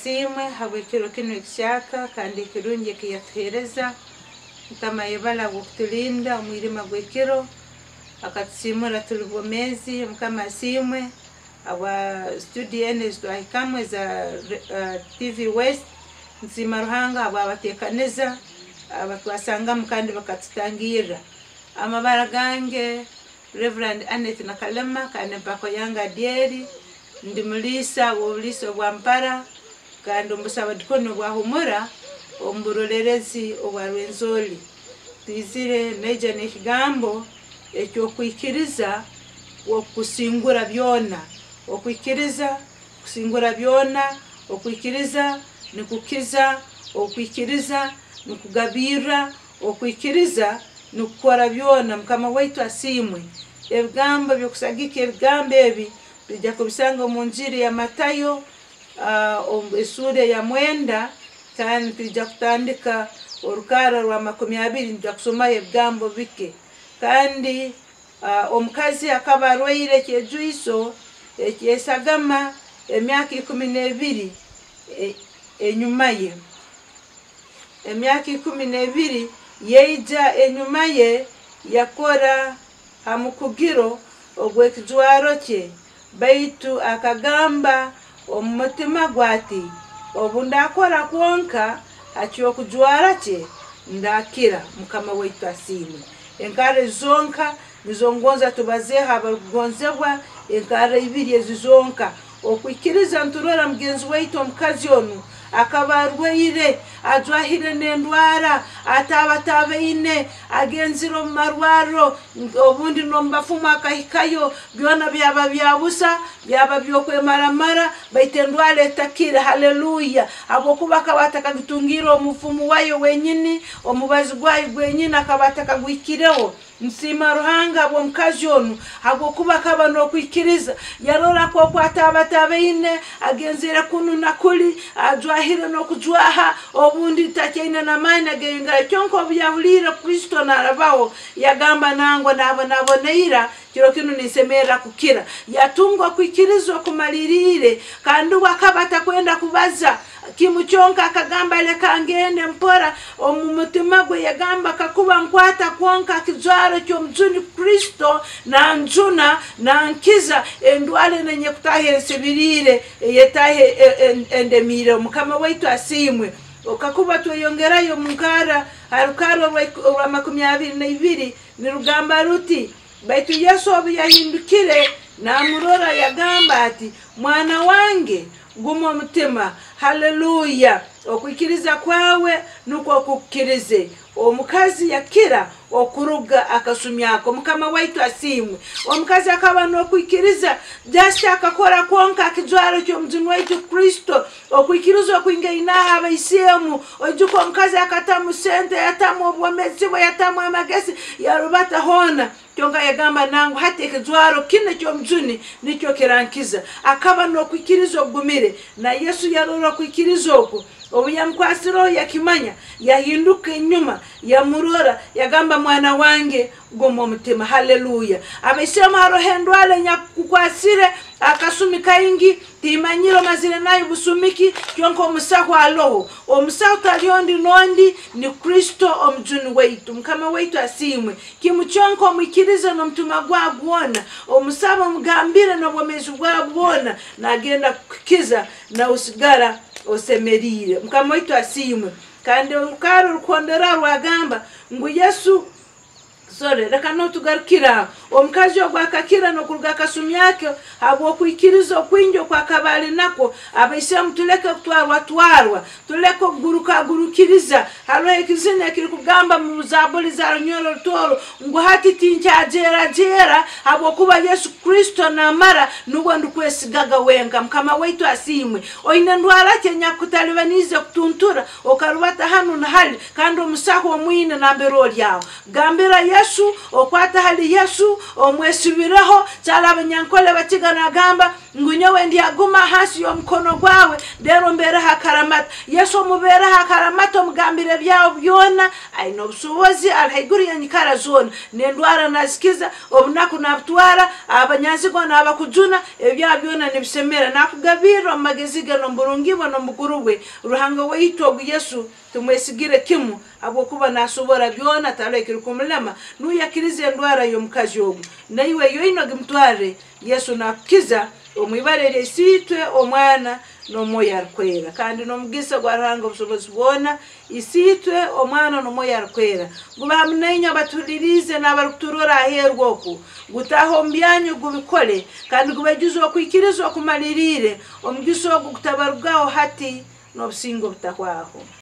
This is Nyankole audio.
Asiimwe habw'ekiro kinu ekihyaka kandi ekirungi eki yatuheereza. Mukama ayebale habw'okutulinda omwirima gw'ekiro, akatusiimura tuli bwomeezi. Mukama asiimwe habwa studio enu ezi twahikamu eza TV West. Nsiima Ruhanga habw'abateekaniza abatwasangamu kandi bakatutangirra. Amabara gange Rev. Annet Nakalema kandi empako yange Adyeri. Ndi muliisa w'obuliisa obwa Mpara kandi omu busabadikoni obwa Humura omu burolerezi obwa Rwenzori. Twizire naija n'ekigambo eky'okwikiriza okusingura byona. Okwikiriza kusingura byona, okwikiriza nikukiza, okwikiriza nikugabirra, okwikiriza nikukora byona. Mukama waitu asiimwe. Ebigambo by'okusagika ebigambo ebi twija kubisanga omu Njiri ya Matayo, esuura eya mwenda, kandi twija kutandika orukarra rwa 20, nitwija kusomaho ebigambo bike. Kandi omukazi akaba arwaire ekyejwiso eky'esagama emyaka 12 enyuma ye. Emyaka 12 yaija enyuma ye yakora ha mukugiro ogw'ekijwaro kye, baitu akagamba omu mutima gwe ati, Obu ndakora kwonka ha ky'okujwara kye, ndakira. Mukama waitu asiimwe. Enkarra ezi zonka nizo ngonza tubazeeho abarukugonzebwa, enkarra ibiri ezi zonka. Okwikiriza niturora mugenzi waitu omukazi onu akaba arwaire, ajwahire n'endwara, ataabatabaine, agenzire omu marwarro, obundi n'omu bafumu akahikayo, byona byaba bya busa, byaba by'okwemaramara, baitu endwara etakire. Haleluya! Habwokuba akaba atakagitungiire omufumu wayo wenyini, omubazi gwayo gwenyini akaba atakaguhikireho. Nsiima Ruhanga habw'omukazi onu, habwokuba akaba n'okwikiriza. Yarora nk'oku ataabatabaine, agenzere kunu na kuli, ajwahire n'okujwaha, obundi takyaine n'amaani ageyongerayo. Kyonka obu yahuliire Kristo narabaho, yagamba, Nangwa nabonabona ira, kiro kinu ninsemerra kukira. Yatunga okwikiriza okumaliriire, kandi uwe akaba atakwenda kubaza kimu kyonka, akagamba, Leka ngende mpora. Omu mutima gwe yagamba, Kakuba nkwata kwonka kijwaro ky'omujuni Kristo, nanjuna, nankiza endwara enu enyekutaha ensibiriire, eyetaha endemiire. Mukama waitu asiimwe. Kakuba tweyongerayo omu nkarra, ha rukarra orwa 22, nirugamba ruti, Baitu Yesu obu yahindukire namurora, yagamba ati, Mwana wange, guma omutima. Haleluya! Okwikiriza kwawe nukwo kukukirize. Omukazi yakira okuruga akasumi ako. Mukama waitu asiimwe. Omukazi akaba n'okwikiriza, just akakora kwonka akijwaro ky'omujuni waitu Kristo. Okwikiriza okwingaine aha abaisiemu. Oijuka omukazi akatamu sente, yatamu obwomezi bwe, yatamu amagezi, yarubata hoona. Kyonka yagamba, Nangwa hati ekijwaro kinu eky'omujuni nikyo kirankiza. Akaba n'okwikiriza okugumire, na Yesu yarora okwikiriza oku. Obu yamukwasireho yakimanya, yahinduka enyuma, yamurora, yagamba, Mwana wange, guma omutima. Haleluya! Abaisiemu, haroho endwara enyakukukwasire akasumi kaingi, timanyire omazire nayo busumi ki, kyonka omusaho aloho. Omusaho tali ondi n'ondi, ni Kristo omujuni waitu. Mukama waitu asiimwe. Kimu kyonka omwikirize n'omutima gwawe gwona, omusabe omugambire n'obwomeezi bwawe bwona, nagenda kukukiza nawe osigara osemeriire. Mukama waitu asiimwe. Kandi orukarra orukuhonderaho rwagamba ngu Yesu, sorry, leka notugarukira aho. Omukazi ogwo akakira n'okuruga akasumi ake habw'okwikiriza okwingi okwakaba ali nakwo. Abaisilamu, tuleke kutwarwatwarwa, tuleke okugurukagurukiriza. Haroho ekizina ekirikugamba mu Zabuli za Runyoro Rutoro ngu hati tinkyagyeeragyera, habwokuba Yesu Kristo namara, nubwo ndikwesigaga wenka. Mukama waitu asiimwe. Oine ndwara ki enyakutalibaniize kutuntura okarubata hanu na hali, kandi omusaho omwine nambere oli aho? Gambira Yesu, okwata hali Yesu, omwesibireho. Kyali abanyankole bakiga nagamba ngu, Nyowe ndyaguma hansi y'omukono gwawe, rero mbereho. akaramata. Yesu omubeeraho akaramata, omugambira ebyawe byona. Aine obusobozi, ali haiguru y'enyikara zoona. N'endwara nazikiza, obunaku nabutwara, abanyanzigwa nabakujuna, ebyawe byona nibisemera. Nakugabirra omu magezi ge n'omu burungi bwe n'omu bukuru bwe. Ruhanga waitu ogu Yesu tumwesigire kimu, habwokuba nasobora byona, tihariho ekirukumulema. Nuwe yakirize endwara y'omukazi ogu. Naiwe yoine ogimutwarre, Yesu nakukiza omu ibara erya Isiitwe, Omwana, n'Omwoyo Arukwera. Kandi n'omugisa gwa Ruhanga obusobozi bwona, Isiitwe, Omwana, n'Omwoyo Arukwera, gube hamu nainywe abatuhuliriize n'abarukuturora aheeru oku. Gutaahe omu byanyu gubikole, kandi gubaijuze okwikiriza okumaliriire. Omugisa ogu gutabarugaho hati n'obusinge obutahwaho.